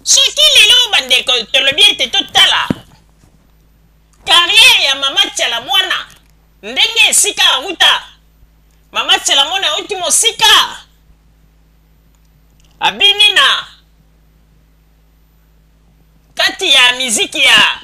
Soki lelo bandeko tolobi ete totala carrière ya mama Tshala Mwana ndenge esika awuta, mama Tshala Mwana awuti mosika, abini na kati ya miziki ya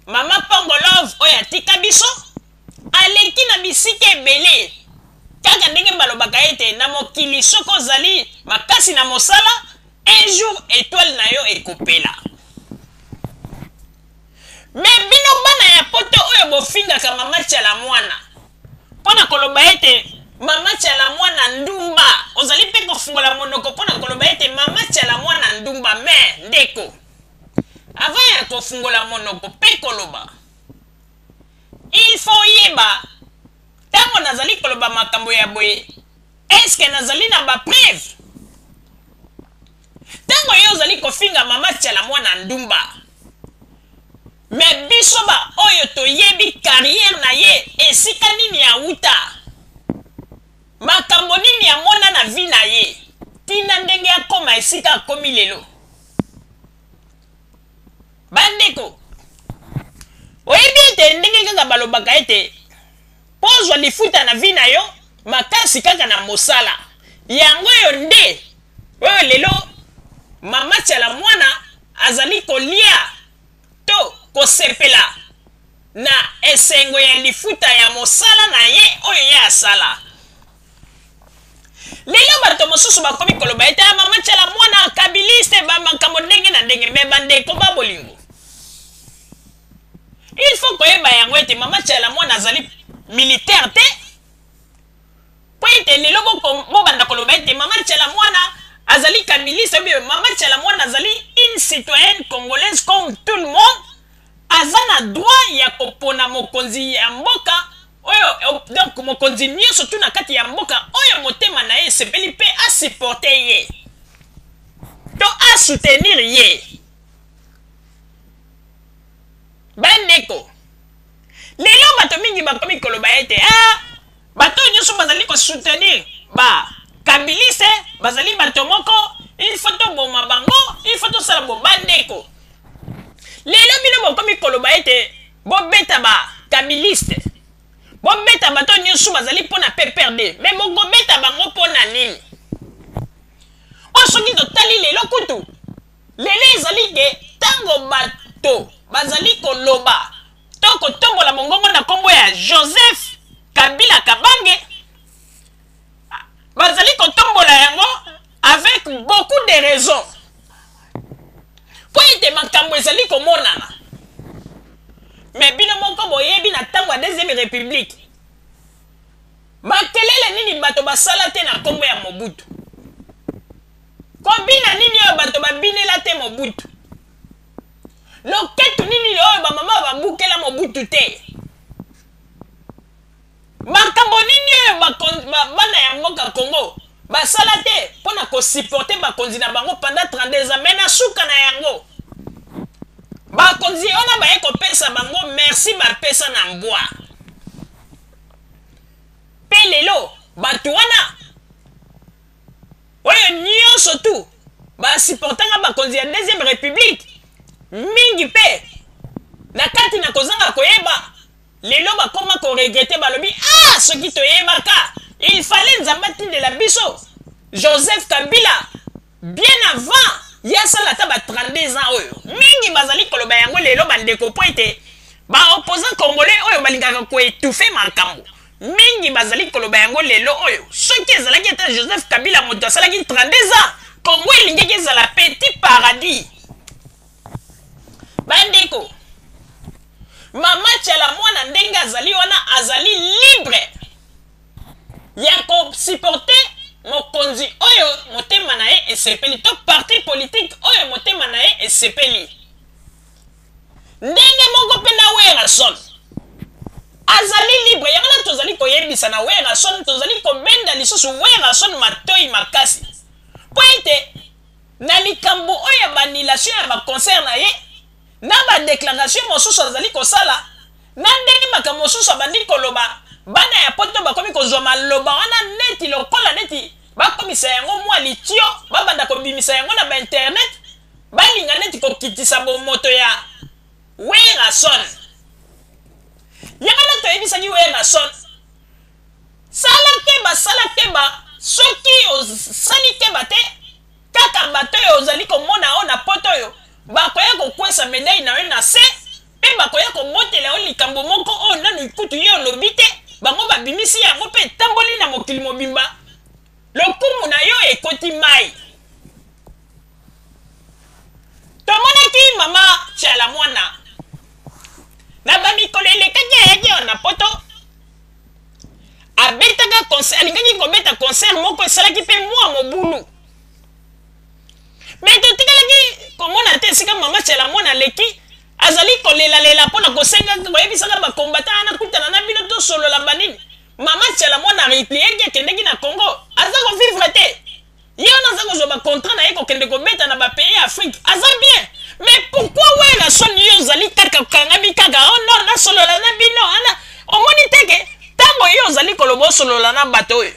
mama Pongo Love oyo atika biso, aleki na bisika ebele. Kaka ndenge balobaka ete na mokili soki ozali makasi na mosala, un jour etoile na yo ekopela. Mais bino bana ya poto oyo bofingaka mama Tshala Mwana mpo na koloba ete mama Tshala Mwana ndumba, ozali mpe kofungola monoko mpo na koloba ete mama Tshala Mwana ndumba. Mais ndeko, avant ya kofungola monoko mpe koloba, il faut oyeba ntango nazali koloba makambo ya boye, est-ce que nazali na ba preuve? Ntango yo ozali kofinga mama Tshala Mwana ndumba, mais biso ba oyo toyebi carrière na ye, esika nini awuta, makambo nini amona na vie na ye, tina ndenge akoma esika akomi lelo. Bandeko, oyebi ete ndenge kaka balobaka ete mpo ozwa lifuta na vie na yo makasi kaka na mosala, yango oyo nde oyo lelo mama Tshala Mwana azali kolia to kosepela na esengo ya lifuta ya mosala na ye oyo ye asala. Lelo bato mosusu bakomi koloba ete ah, mama Tshala Mwana kabiliste, ba makambo ndenge na ndenge. Me bandeko ba bolingo, il faut koyeba yango ete mama Tshala Mwana azali militaire te, po ete lelo bobanda koloba ete mama Tshala Mwana azali kabiliste, ou bien mama Tshala Mwana azali une citoyenne congolaise comme tout le monde, aza na droit ya kopona mokonzi ya mboka oyo, donc mokonzi nyonso tu na kati ya mboka oyo motema na ye esepeli mpe asupporte ye to asoutenir ye. Bandeko, lelo bato mingi bakomi koloba ete ah, bato oyo nyonso bazali kosoutenir ba kabiliste bazali bato moko, il faut toboma bango, il faut tosala bo. Bandeko, lelo bino bokomi koloba ete bobeta ba kabiliste, bobeta bato nyonso bazali mpo na PPRD, me bokobeta bango mpo na nini? Oyo soki totali lelo kutu, lelo ezali ke ntango bato bazali koloba to kotombola mongongo na nkombo ya Joseph Kabila Kabange, bazali kotombola yango avec beaucoup de raisons, mpo ete makambo ezali komonana. Me bino moko boyebi na ntango ya deuxième république makelele nini bato basala te na nkombo ya Mobutu, kobina nini oyo bato babinela te Mobutu, loketu nini oyo bamama babukela Mobutu te, makambo nini oyo bana ya mboka Congo basala te mpo na kosupporte bakonzi na bango pendant 32 ans. Me na suka na yango, bakonzi wana baye kopesa bango merci, bapesa na mbwa. Mpe lelo bato wana oyo nyonso tu basupportaka bakonzi ya deuxième république mingi, mpe na kati na kozanga koyeba, lelo bakoma koregretter, balobi ah, soki toyebaka, il fallait Nzambe atindela biso Joseph Kabila bien avant ye asala ata ba 32 ans oyo. Mingi bazali koloba yango lelo, bandeko, mpo ete baopposant congolais oyo balingaka koétouffer makambo mingi bazali koloba yango lelo oyo: soki ezalaki ata Joseph Kabila moto asalaki 32 ans, Congo elingaki ezala petit paradis. Bandeko, mama Tshala Mwana ndenge azali wana, azali libre ya kosupporter mokonzi oyo motema na ye esepeli to parti politique oyo motema na ye esepeli. Ndenge moko mpe na Werrason, azali libre. Yango wana tozali koyebisa na Werrason, tozali kobenda lisusu Werrason matoi makasi, mpo ete na likambo oyo ya baannulation ya baconcert na ye, na badéclaration mosusu azali kosala, na ndenge makambo mosusu abandi koloba, bana ya poto bakomi kozwa maloba wana neti lokola neti bakomisa yango mwa litio, babanda kobimisa yango na bainternet, balinga neti kokitisa bomoto ya Werrason. Yango wana toyebisaki Werrason, sala keba, sala keba, soki osali keba te, kaka bato oyo ozali komona oyo na poto oyo bakoya kokwesa medaille na yo na se mpe bakoya kobotela yo likambo moko oyo nanu kutu yo olobi te, bango babimisi yango mpe etamboli na mokili mobimba, lokumu na yo ekoti mai. Tomonaki mama Tshala Mwana na ba mikolo elekaki, ayaki awa na poto, abetaka concert, alingaki kobeta concert moko esalaki mpe mwa mobulu, me totikalaki komona te esika mama Tshala Mwana aleki azali kolelalela mpo na kosenga koyebisaka bakombata wana kutana na bino tosolola banini. Mama Tshala Mwana repliaki, akendeki na Congo, aza kovivre te. Ye wana aza kozwa ba contrat na ye kokende kobeta na ba pays ya Afrique, aza bien. Mais pourquoi Werrason yo ozali kaka okangami kaka oh non nasolola na bino ana? Omoni te ke ntango yo ozali koloba osolola na bato oyo,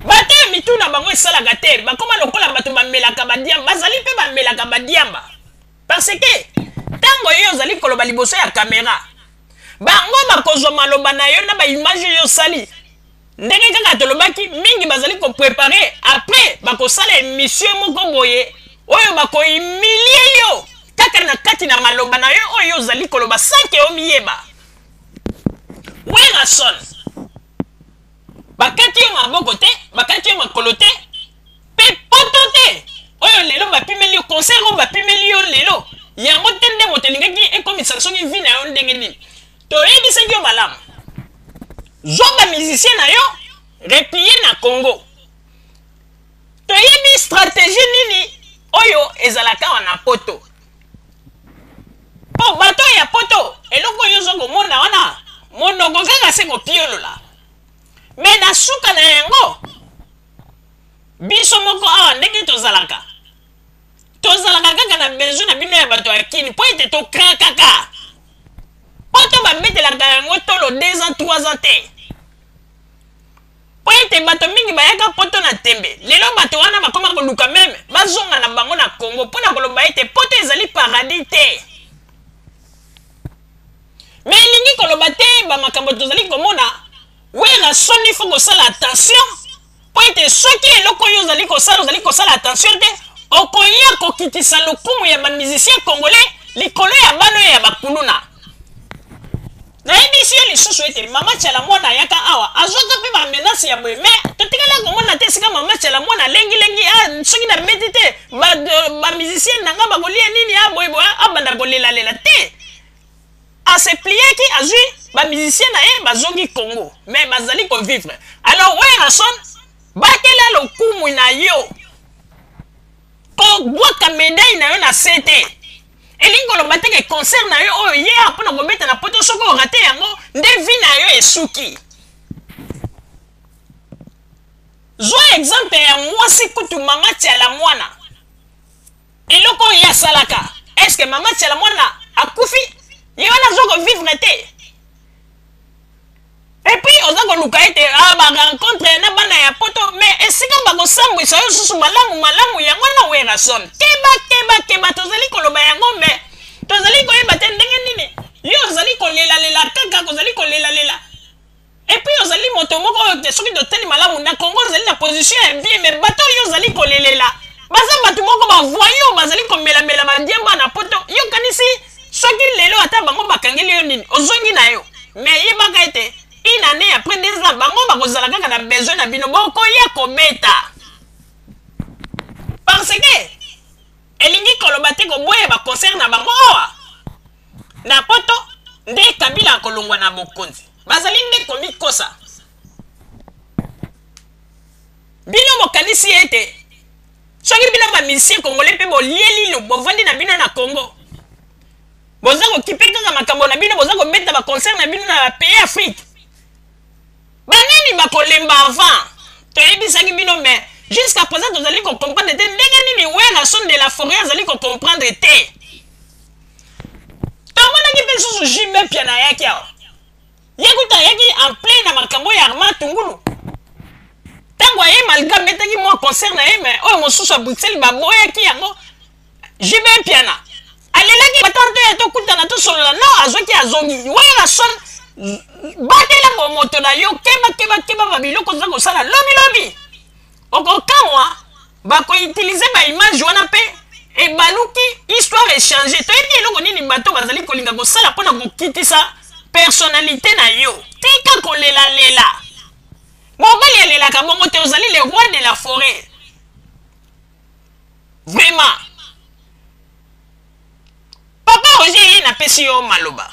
bato oyo mitu na bango esalaka te, bakoma lokola bato bamelaka badiamba, bazali mpe bamelaka badiamba, parce que ntango yo ozali koloba liboso ya kamera, bango bakozwa maloba na yo na ba image oyo osali. Ndenge kaka tolobaki, mingi bazali ko preparer, après bakosala emission moko boye oyo bako humilier yo kaka na kati na maloba na yo oyo ozali koloba sans que omiyeba. Werrason, bakati yo maboko te, bakati yo makolo te, pe poto te oyo lelo bapimeli yo concert oyo bapimeli yo lelo yango te nde moto elingaki ekomisa soki vie na yo ndenge nini. Toyebisaki yo malamu, zwa ba musicien na yo, replie na Congo. Toyebi stratégie nini oyo ezalaka awa na poto, po bato ya poto eloko oyo ozo komona wana monoko kaka se kopiolola, me na suka na yango biso moko awa ndenge tozalaka, tozalaka kaka na besoin na bino ya bato ya kini mpo ete tokrakaka poto babetelaka yango tolo 2 ans 3 ans te, mpo ete bato mingi bayaka poto na tembe. Lelo bato wana bakoma koluka meme bazonga na bango na Congo mpo na koloba ete poto ezali paradis te. Me elingi koloba te bamakambo tozali komona Werrason, il faut kosala attention mpo ete soki eloko oyo ozali kosala ozali kosala attention te, okoya kokitisa lokumu ya bamusicien congolais likolo ya bana oyo ya bakuluna. Nayebisi yo lisusu ete mama Tshala Mwana ayaka awa azwaka mpe bamenase ya boye, me totikala komona te esika mama Tshala Mwana alengilengi, ah, soki nabeti te bamusicien na nga bakolia nini, ah, boye boye, abanda kolelalela te. Asepliaki, azwi bamusicien na ye, bazongi Congo, me bazali kovivre. Alors Werrason, batela lokumu na yo, kobwaka medaille na yo na se te. Elingi koloba te ke concert na yo oyo ye mpona kobeta na poto, soki orate yango nde vie na yo esuki. Zwa exemple ya mwasi kutu mama Tshala Mwana, eloko oyo ye asalaka, est-ce que mama Tshala Mwana akufi? Ye wana aza kovivre te. Et puis oza koluka ete ah, ba rencontre na bana ya poto, mais esika bakosambwisa yo susu malamu malamu yango wana. Werrason, keba keba keba, tozali koloba yango mais tozali koyeba te ndenge nini yo ozali kolelalela kaka, kozali kolelalela. Et puis ozali moto moko oyo te, soki totali malamu na Congo ozali na position ya bien, mais bato oyo ozali kolelela baza bato moko bavoyo, bazali komelamela badiamba na poto. Yo kanisi soki lelo ata bango bakangeli yo nini, ozongi na yo, mais yebaka ete une année après 2 ans bango bakozala kaka na besoin na bino, bokoya kobeta. Parce que elingi koloba te koboya baconcert na bango awa na poto nde Kabila akolongwa na bokonzi. Bazali nde komikosa. Bino bokanisi ete soki bino bamusicien congolais mpe bolieli bovandi na bino na Congo, boza kokipe kaka makambo na bino, boza kobeta baconcert na bino na bapays Afrique, banani bakolemba avant? Toyebisaki bino, mais jusqu'à présent tozali kocomprendre te ndenge nini Werrason de la forêt azali kocomprendre te. Tomonaki mpe lisusu JB Mpiana ayaki awa, ye kuta ayaki en plein na makambo ya Armand Tungulu. Ntango aye, malgré abetaki mwa concert na ye, mais oyo mosusu ya Bruxelles baboyaki yango. JB Mpiana Azosolola no azwaki azongi. Werrason batela bomoto na yo, keba keba keba ba biloko oza kosala lobi lobi. Okokamwa bakoutilize ba image wana mpe ebaluki histoire echange. Toyebi eloko nini bato bazali kolinga kosala mpo na kokitisa personnalité na yo. Tika kolelalela. Mobali alelaka bongo te, ozali le roi de la forêt. Vraiment. Papa Roger, napesi yo maloba.